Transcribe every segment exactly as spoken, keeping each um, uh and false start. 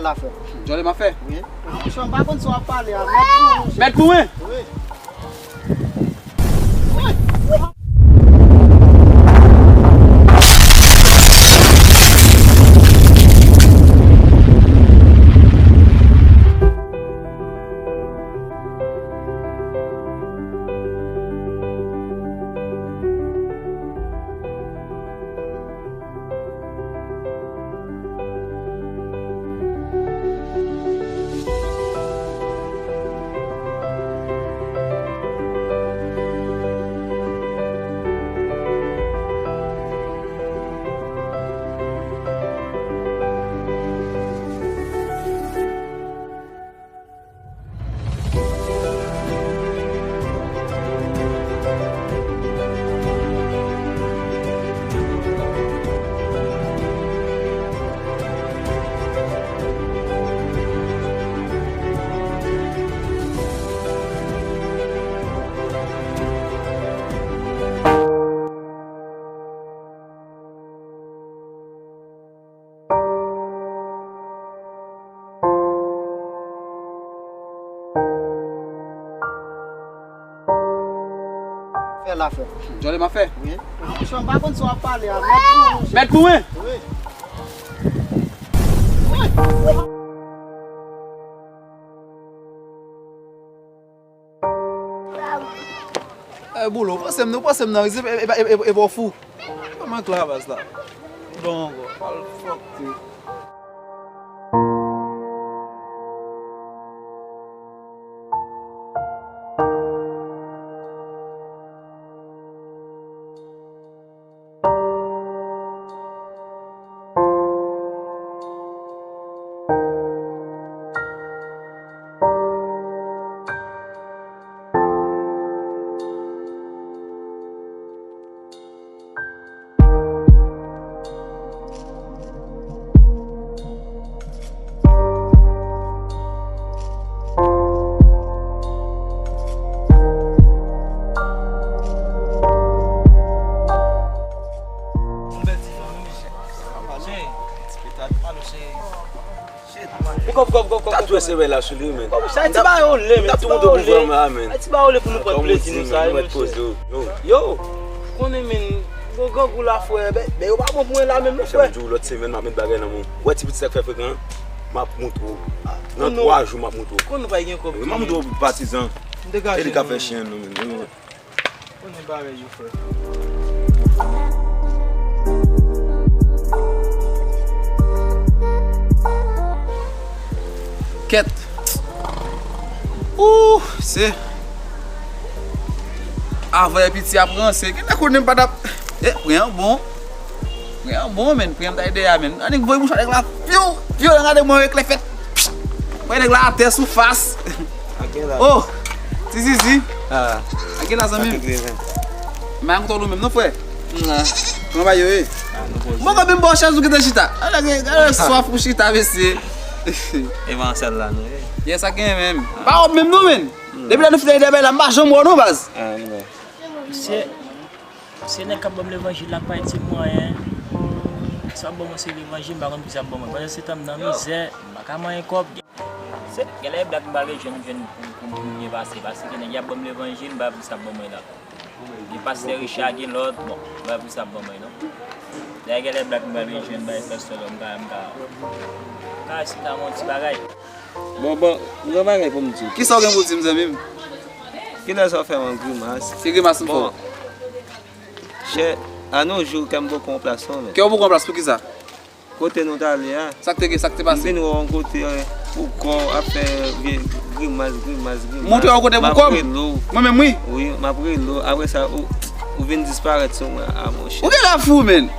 Fè la, frè. Jòlè m ap fè. Wi. Monchè, m pa konn sa w ap pale a. Mèt pou mwen. Mèt pou mwen. Wi. Fè la, frè. Jòlè m ap fè. Wi. Monchè, m pa konn sa w ap pale a. Mèt pou mwen. Mèt pou mwen. Wi. Ey, Boulo, panse m non, panse m nan, e, e, e, e, e, e, fou. Kòman k la baz la? Bon, bon, al fòk te. Tatouè se bèl la sou li, men. Sa ti ba yo le, men. Tatouè pou vwè mwen, men. Ti ba yo le pou nou pran plezi nou sa, men. Yo, konnen, men, gwo grangou la, frè. Ben, ben, yo pa bon pou mwen la, menm, non, frè. Di w lòt semèn, m ap met bagay nan men w. Wè ti pitit sa k fè frekan an? M ap montre w. Nan twa jou, m ap montre w. Konn nou pa gen kòb. M ap montre w, patizan. E li ka fè chen, non, men. Konnen bagay yo, frè. Kèt. Ooh, se. Avan piti ap ranse. Gentan konnen m pa t ap. E, pri an bon. Pri an bon, men. Pri an m ta ede a, men. Annik voye mouchwa nèg la. Fyou, fyou, gade mwen eklè fèt. Mwen nèg la atè sou fas. Oh, ti zizi. Ah. Ak gen la zanmi m. Men ak ou menm non, frè. Kòman bagay yo ye? Mwen konn menm bò chèz ou gentan chita. Ala gen, ala swaf pou chita, mesye. E pa ansèl la, non, ye? Yes, ak gen menm. Pa wè menm non, men. Depi lè nou fin ede bay la, m pa janm wè w non, baz. Mesye, se nèg k ap ban m levanjil la k pa itil mwen anyen. Sa ap ban mwen se levanjil, m pa konn ki sa ap ban mwen. Pandan se tan m nan mizè, m pa ka manyen kòb. Se, genlè e blak m pral rejwenn, jwenn pou, pou, pou m byen pase, paske nèg y ap ban m levanjil, m pa pou sa ap ban mwen la. Gen pastè Richard, gen lòt, bon, m pa pou sa ap ban mwen non. Dayè genlè blak m pral rejwenn, bay pastè lò, m ka, m ka, m ka chita mwen ti bagay. Bon, bon, m gen bagay pou m di w. Kisa w gen pou w di m, zanmi m? Kilè sa w fè yon grimas? Ki grimas m fè w? Chè, a nos jours, kè m poko an plas non, men. Kè w poko an plas, poukisa? Kote nou t ale a. Sa k te gen, sa k te pase? M vin wè w yon kote, eh, pou kò w ap fè vye grimas, grimas, grimas. Montre w kote pou kò m? M ap rele w. Mwen menm, wi. Wi, m ap rele w. Apre sa, ou, ou vin disparèt sou mwen, a, monchè. Ou genlè fou, men.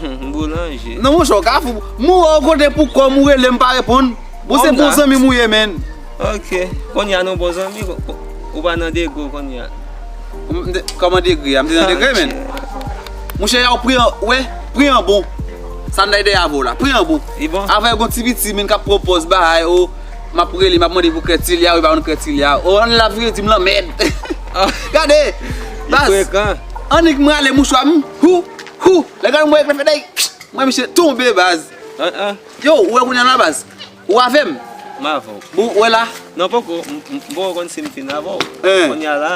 M boulanje. Non, monchè, w ka fou. M wè w kote pou kò m, ou rele m, pa reponn. Ou se bon zanmi m ou ye, men. Ok. Kounye a nou bon zanmi, ou, ou pa nan degre w kounye a. Kòman degre a? M te nan degre, men. Monchè, y a pri an, wè, pri an bon. Sa m ta ede avè w la. Pri an bon. Li bon? Avè yon ti piti, men k ap pran pòz bagay, o, m ap rele, m ap mande pou krèt Tilya, wi, pa konn krèt Tilya. O, ann la vire di m lanmèd. Gade, baz. Annik m rale mouchwa m, hou, hou. Lè gade m wè eklè fèt, mwen misye tonbe, baz. Yo, ou wè kounye a la, baz. Ou avè m? M avè w. Bon, ou wè la? Non, poko. M, m, m poko konn si m fin avè w. Hein. Kounye a la,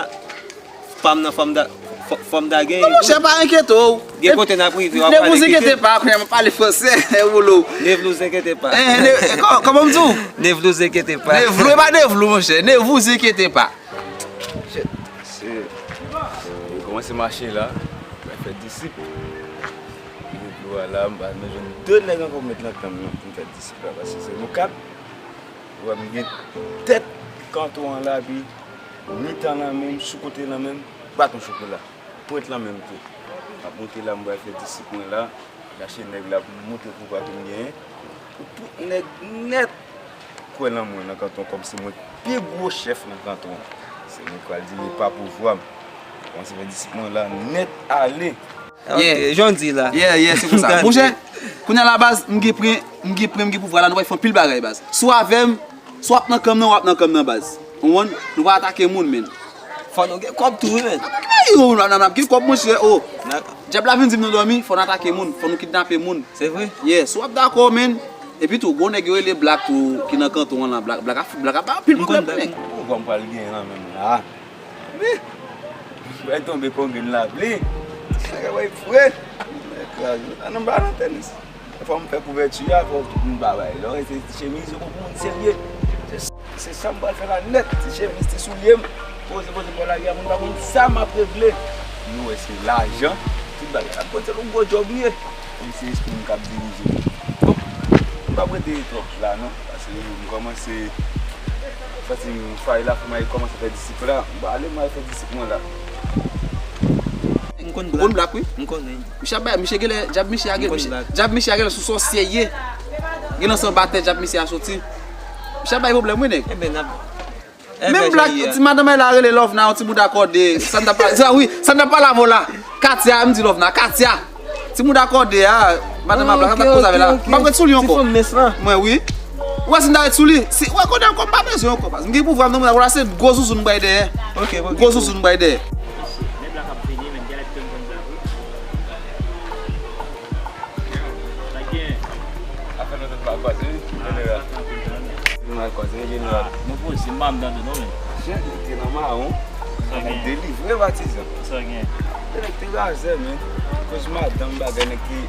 pa m nan fòm da, fò, fòm da gen. Non, monchè, pa enkyete w. Gen kote n ap rive, w ap pale kreyòl. Ne vous inquiétez pas, kounye a m ap pale fransè, wolo. Ne vous inquiétez pas. Hein, ne, kò-, kòman m di w? Ne vous inquiétez pas. Ne vous, e pa ne vous, monchè. Ne vous inquiétez pas. Shit. Se, m kòmanse mache la, mwen fè disip. Epi pou a la, m pa, mwen jwenn de nèg ankò pou met nan kanm nan, pou m fè disip la, paske se nou kat. Ou wè m gen tèt kanton an la, epi mitan lan menm, sou kote lan menm, baton chokola. Pwent lan menm tou. M ap monte la, m pral fè disip mwen la. Chache nèg la pou m montre pouvwa ke m genyen. Pou tout nèg nèt kwè nan mwen nan kanton kòm se mwen ki pi gwo chèf nan kanton an. Se mwen ki pral dirije pa pouvwa m. Kòmanse fè disip mwen la nèt ale. Ok, jan w di la. Yeah, yeah, se konsa. Monchè, kounye a la baz, m gen pwen, m gen pwen, m gen pouvwa la, nou pral fè anpil bagay baz. Si w avè m, si w ap nan kanm nan, w ap nan kanm nan baz. Ou konprann? Nou pral atake moun, men. Fò nou gen kòb tou, wi, men. N ap gen kòb, monchè, o. Dyab la vin di m nan dòmi, fò n atake moun, fò nou kidnape moun. Se vre? Yeah, si w ap dakò, men. Epi tou, gon nèg yo rele Black tou, ki nan kanton an lan, Black, Black ap, Black ap bay anpil pwoblèm, nèg. Pouvwa m pral genyen nan men m la. Wi. Bay tonbe kon grenn lapli. Bagay bay fre. Kraze. Ann anba nan tenis. Fò m fè kouvèti a, fò tout moun pa bay. Lè w rete ti chemiz, yo poko moun serye. Se, se sa m pral fè la nèt. Ti chemiz, ti soulye m. Poze, poze bò lari a, moun pa konn sa m ap regle. Nou wè se lajan, tout bagay. Ap pote yon gwo djòb li ye. Menm se espri m k ap dirije. Bon, m p ap rete twòp la non, paske m kòmanse santi m fay la, fò m al kòmanse fè disip la. M pral ale, m al fè disip mwen la. M konn Black, wi. M konnen. Misye ap bay, misye genlè, djab misye a genlè, djab misye a genlè sou sòsyè ye. Genlè se anba tè djab misye a soti. Misye ap bay pwoblèm, wi, nèg. Enben, n ap Menm Black, ti madanm la rele Lovna, yon ti bouda kòde. Sa n t ap pale, sa, wi, sa n t ap pale avè w la. Katia, m di Lovna, Katia. Ti bouda kòde a, madanm a Black, sa n t ap koze avè l la. M p ap ret sou li ankò. Mwen, wi. Ou wè si m ta ret sou li, si, ou wè kounye a ankò, m pa bezwen ankò, baz. M gen pouvwa m nan mwen, la se gwo zouzoun m bay dèyè. Gwo zouzoun m bay dèyè. Men Black ap vini, men genlè te konn Black, wi. Sa gen? Afè nou tout mal kwaze, wi, jeneral. Nou mal kwaze, wi, jeneral. Nou poze, m pa anndan tou non, men. Jan li te nan mawon, sa gen? Delivre patizan. Sa gen? Te nèg te razè, men. Koz madanm bagay, nèg ki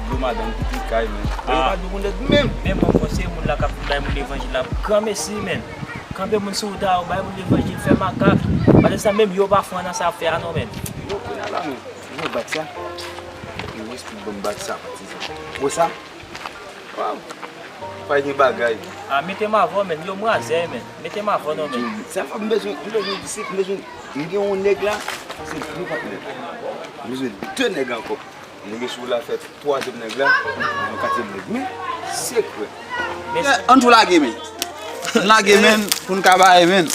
dlo madanm ki pi kay, men. Yo pa dou pou nèg menm. Men mwen, mwen se moun la k ap bay moun levanjil la. Granmesi, men. Kanpe moun sou wout la, bay moun levanjil, fè makak. Pandan sa menm, yo pa fè nan sa ap fè a non, men. Yo kounye a la, men. Yo bat sa. Yo espri ban m bat sa, patizan. Wè sa? Waw. Pa gen bagay. A, mete m avè w, men. Yo, m razè, men. Mete m avè w non, men. Sa fè m bezwen, m bezwen disip, m bezwen, m gen yon nèg la, se gwo patnè. M bezwen de nèg ankò. Nou gen sou la fè twazyèm nèg la, nan katye nèg. Men, sekrè. Ann tou lage, men. Ann lage, men, pou n ka bay, men.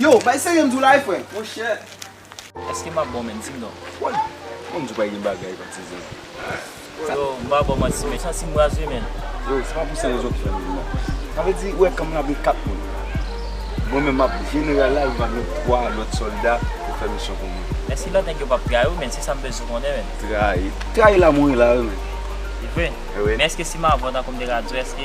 Yo, bay serye m di w la, wi, frè. Monchè. Èske m ap bon, men? Di m non. Wè. Bon, m di w pa gen bagay, patizan. Yo, m pa ba w manti, men. Santi m raz wi, men. Yo, se pa pou sa rezon ki fè m vin la. Sa vle di, ou wè, kanm nan ap gen kat moun. Mwen menm, m ap jeneral la, epi m ap gen twa lòt sòlda pou fè misyon pou mwen. Èske lòt nèg yo p ap trayi w, men? Se sa m bezwen konnen, men. Trayi? Trayi la, mwen la, wi, men. Se vre? Wi. Men èske si m avè w, tankou m te ka di w, èske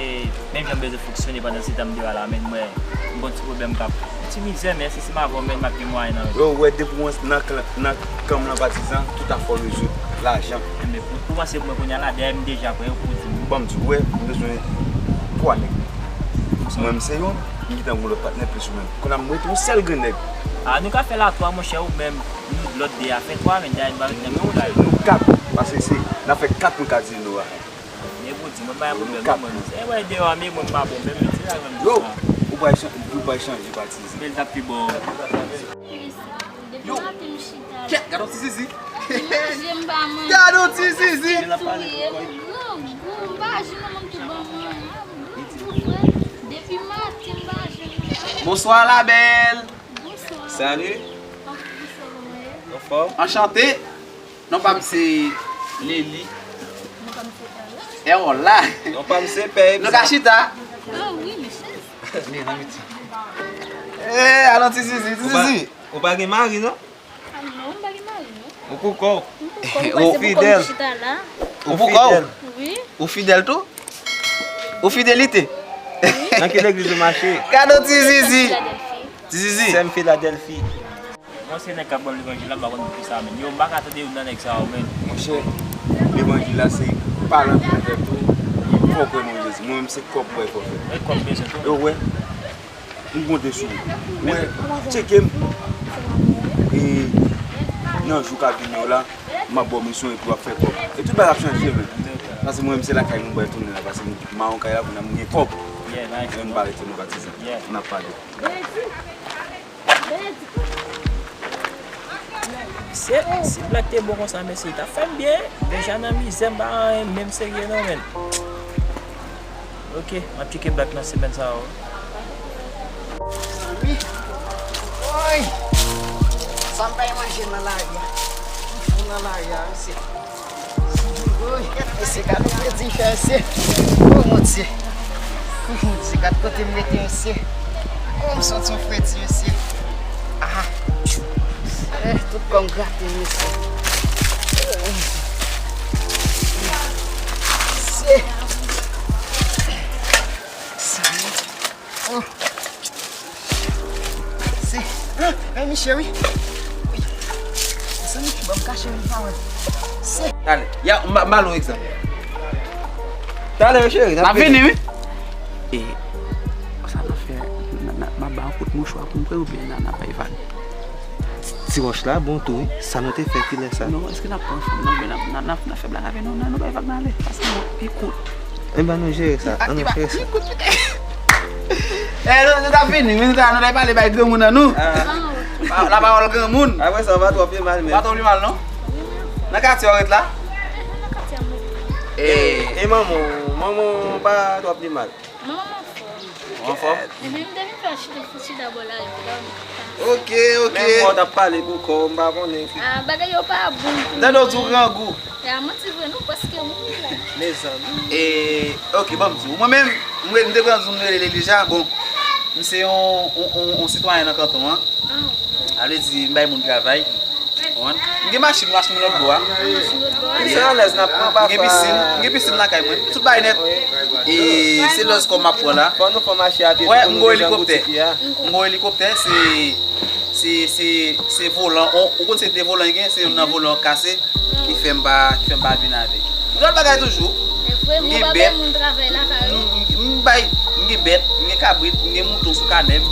menm jan m bezwen fonksyone pandan se tan m te pa la, men mwen, m gon ti pwoblèm k ap, yon ti mizè, men èske si m avè w, men m ap gen mwayen nan men? Yo, ou wè, depi w nan klan, nan kanm nan patizan, tout afè w rezoud, lajan. Enben, pou, pou kòmanse pou mwen kounye a la, dèyè m deja pran yo pou di m. Ban m di w, wè, m bezwen twa nèg. Mwen, m se youn, m gentan gon lòt patnè plis ou menm. Kounye a, m rete yon sèl grenn nèg. A, nou ka fè l a twa, monchè, ou menm, nou lòt de a fè twa, men dèyè nou pa met nèg pou la. Nou kat, paske se, n a fè kat pou katye nou a. Men pou di, mwen pa gen pwoblèm non, mwen. E wè deyò a, men mwen m pa bon, men mwen se la menm. Yo, ou pral chan-, ou pral chanje patizan. Men l t ap pi bon. Yo, kèt, gade yon ti zizi. Manje m pa manje. Gade yon ti zizi. Tou ye, m grangou, m pa jwenn moun ki ban mwen. Depi maten m pa jwenn moun. Bonsoir la belle. Bonsoir. Salut. Anfòm? Anchante. Non pa m se Leli. Non pa m se Erla. Erla. Non pa m se Pè. Nou ka chita. Ah wi, men chèz. Men nan miti. Eh, alon ti zizi, ti zizi. Ou pa gen mari non? Ah non, m pa gen mari non. Ou pou kò w. M pou kò w, ou fidèl. Ou pou kò w. Wi. Ou fidèl tou? Ou fidelite? Nan ki legliz ou mache? Gade yon ti zizi. Ti zizi. Sè m Filadèlfi. Mwen se nèg k ap ban m levanjil la, m pa konn poukisa, men. Yo, m pa ka tande youn nan nèg sa yo, men. Monchè, levanjil la se pale anpil avèk ou, fò w kwè nan Jezi. Mwen menm se kòb mwen fò fè. E kòb bezwen tou. Yo, wè. M konte sou ou. Wè, tcheke m. E nan jou k ap vini yo la, m ap ba w misyon epi w ap fè kòb. E tout bagay ap chanje, men. Paske mwen menm se lakay mwen m pral tounen la, paske m mawon kay la, kounye a m gen kòb. Yeah, nice. Ann pa rete nou patizan. Yeah. N ap pale. Mesye, si Black te bon konsa, mesye, li t ap fè m byen. Deja nan mizè, m pa anyen, menm serye non, men. Ok, m ap tcheke Black nan semèn sa yo. Zanmi, woy, sa m bay manje nan lari a. M fou nan lari a, mesye. Woy, mesye, gade fredi fè, mesye. Oh, mon Dieu. Oh, mon Dieu, gade kote m rete, mesye. Oh, m santi yon fredi, mesye. Ah. Eh, tout kò m grate, mesye. Oh, mon Dieu. Mesye. Sa, oh. Se, ah, men mi cheri. Wi. Zanmi, ban m kache, m pa wè. Se. Talè. Ya, m ba, m ba l yon egzanp. Talè, cheri, n ap vini, wi. E, sa n ap fè, n a, n a, m ap ba yon kout mouchwa pou m pran oubyen n a, n ap bay vag? Ti wòch la bon tou, wi. Sa nou te fè kilè sa? Non, èske n ap pran fanm nan oubyen n ap, n a, n ap, n ap fè blag avè nou, n a, nou bay vag n ale? Paske nou pi kout. Enben, nou jere sa. Ann nou jere sa. Eh, nou, nou t ap vini, wi, nou t ap, nou t ap pale bay granmoun an nou. Ah. Pa, lapawòl granmoun. Apre sa, w pa twò pi mal, men. Pa twò pi mal, non? Nan katye w ret la? Eh, e manman w, manman w pa twò pi mal. Manman m anfòm. Ou anfòm? Epi m te vin fè chita, fouti dabò la, epi la, m ta. Ok, ok. Men mwen t ap pale pou kò w, m pa konnen ki. Ah, bagay yo pa bon pou mwen. Tande w di w grangou. Ya, manti vre, non, paske moun la. Mezanmi. E, ok, ban m di w. Mwen menm, mwen, m te grandi, m rele Lelija. Bon, m se yon, yon, yon, yon sitwayen nan kanton an. Ah, ok. Sa vle di, m bay moun travay. Konprann? M gen machin, machin lòt bò a. Ah, machin lòt bò a. Wi, se alèz n ap pran pafwa. M gen pisin, m gen pisin lakay mwen. Tout bagay nèt. E se lòz kò m ap pran la. Fò nou fè mache a pye tou pou nou desann boutik li a. Wi, m gen yon elikoptè. M gen yon elikoptè, se, se, se, se volan. Ou, ou konn se de volan gen, se youn nan volan an kase. Ki fè m pa, ki fè m pa vin avèk. M gen lòt bagay toujou. M gen bèt. M, m, m bay, m gen bèt, m gen kabrit, m gen mouton sou kanè m.